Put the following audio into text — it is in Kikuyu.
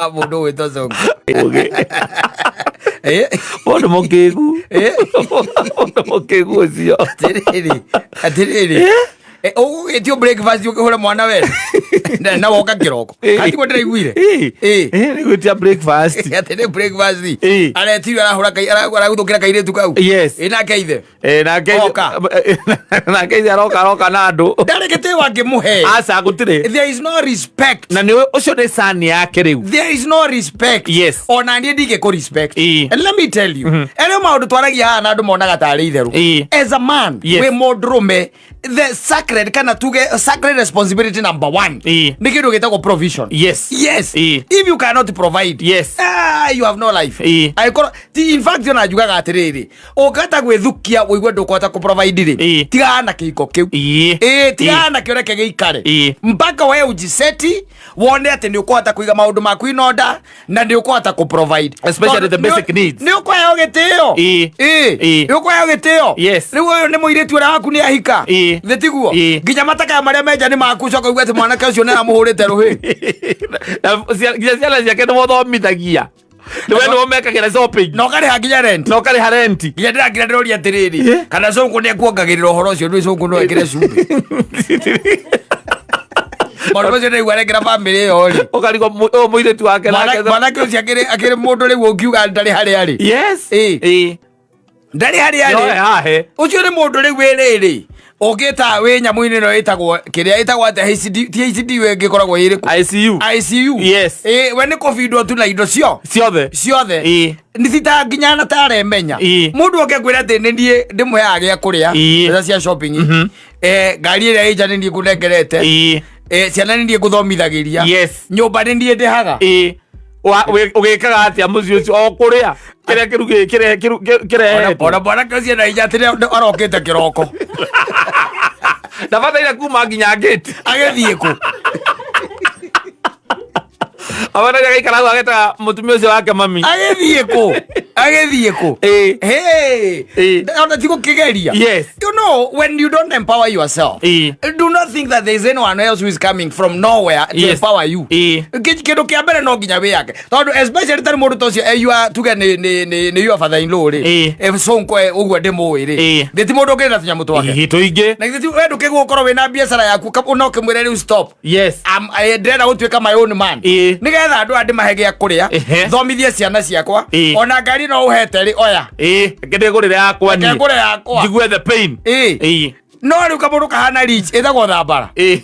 Mũndũ ũgwĩtwo Sonko. Ũgĩ. Mũndũ mũkĩgu. Mũndũ mũkĩgu ũcio. Atĩrĩrĩ, atĩrĩrĩ. Ũgũgĩtio breakfast ũkĩhũre mwana we na woka kĩroko. Atiguo ndĩraiguire. Nĩ gwĩtia breakfast. Atĩ nĩ breakfast. Aretirwo arahũra araguthũkĩra kairĩtu kau. Yes. Nake ithe. Nake Oka. Nake ithe aroka aroka na andũ. Ndarĩ gĩtĩo angĩmũhe. Aca gũtirĩ. There is no respect. Na nĩ ũcio nĩ sani yake rĩu. There is no respect. Yes. Ona niĩ ndingĩkũ respect. Ĩĩ. And let me tell you. Erĩ maũndũ twaragia haha na andũ monaga tarĩ itherũ. Ĩĩ. As a man, Yes. wĩ mũndũrũme, the sacred kana tuge sacred responsibility number one. Ĩĩ. Nĩ kĩndũ gĩtagwo provision. Yes. Yes. Ĩĩ. If you cannot provide. Yes. Ah, you have no life. Ĩĩ. Angĩkorwo ti in fact ona njugaga atĩrĩrĩ, ũngĩhota gwĩthukia ũigue ndũkũhota kũ-provide rĩ, Ĩĩ. tigana na kĩhiko kĩu. Ĩĩ. Ĩĩ, tigana na kĩo reke gĩikare. Ĩĩ. Mpaka we ujiseti wone atĩ nĩ ũkũhota kũiga maũndũ maku in order na nĩ ũkũhota kũ-provide. Especially the Tondũ basic needs. Nĩ ũkũheo gĩtĩo. Ĩĩ. Ĩĩ. Ĩĩ. Nĩ ũkũheo gĩtĩo. Yes. Rĩu ũyũ nĩ mũirĩtu ũrĩa waku nĩ ahika. Ĩĩ. Thĩ tiguo? Ĩĩ. Nginya matakaya marĩa menja nĩ maku ũcoka uge atĩ mwanake ũcio nĩ aramũhũrĩte rũhĩ. Na nginya ciana ciake nĩ mũthomithagia. Nĩ we nĩwe mekagĩra shopping. Na ũkarĩha nginya rent. Na ũkarĩha rent. Nginya ndĩrakira ndĩroria atĩrĩrĩ, kana cũngũ nĩ ekuongagĩrĩra ũhoro ũcio, ndũĩ cũngũ no ekĩre cumbĩ. Maũndũ macio ndĩraigua arekĩra bamĩrĩ ĩyo rĩ. Ũkarigwo ũyũ mũirĩtu wake nake. Mwanake ũcio akĩrĩ mũndũ rĩu ũngiuga ndarĩ harĩa arĩ. Yes. Ĩĩ. Ĩĩ. Ndarĩ harĩa Yoe arĩ. hahe. Ũcio nĩ mũndũ rĩu wĩ rĩrĩ. Ũngĩta wĩ nyamũ-inĩ ĩno ĩtagwo kĩrĩa ĩtagwo atĩa HCD ti HCD we ĩngĩkoragwo ĩrĩkũ? ICU. ICU. Yes. Ĩĩ, we nĩ kũbindwo tu na indo cio Ciothe. ciothe. Ĩĩ. Nĩ ti nginya na taremenya. Ĩĩ. Mũndũ oke kwĩra atĩ nĩ niĩ ndĩmũheaga gĩa kũrĩa. Ĩĩ. Mbeca cia shopping. Ngari ĩrĩa ĩ nja nĩ niĩ ngũnengerete. Ĩĩ. Ciana nĩ niĩ ngũthomithagĩria. Yes. Nyũmba nĩ niĩ ndĩhaga. Ĩĩ. Ũgĩkaga atĩa mũciĩ ũcio o kũrĩa kĩrĩa kĩrugĩ kĩrĩa kĩrehetwo. Ona mwanake ũcio na inya atĩ nĩ arokĩte kĩroko. Ndabataire kuma nginya gate. Agĩthiĩ kũ? Abataire agaikara hau agetaga mũtumia ũcio wake mami. Agĩthiĩ kũ? Agĩthiĩ kũ? Ĩĩ. Hey. Ĩĩ. Ona ti gũkĩgeria. Yes. You know, when you don't empower yourself, Ĩĩ. do not think that there is anyone else who is coming from nowhere to Yes. empower you. Ĩĩ. Kĩndũ kĩa mbere no nginya wĩyake tondũ especially tarĩ mũndũ ta ũcio you are, tuge nĩ your father in law rĩ. Ĩĩ. Sonko ũguo ndĩmũĩ rĩ. Ĩĩ. Thĩ ti mũndũ ũngĩrĩ na tũnyamũ twake. Ĩĩ, tũingĩ. Na githĩ ti we ndũkĩgwo ũkorwo wĩna biacara yaku no ũkĩmwĩre rĩu stop. Yes. Ndĩrenda gũtuĩka my own man. Ĩĩ. Nĩgetha andũ aya ndĩmahe gĩa kũrĩa, Ehe. thomithie ciana ciakwa, Ĩĩ. ona ngari no ũhete rĩ oya. Ĩĩ, reke ndĩgũrĩre yakwa niĩ. Reke ngũre yakwa. Njigue the pain. Ĩĩ. Ĩĩ. No rĩu kamũndũ kahana rich ĩtagwo thambara. Ĩĩ.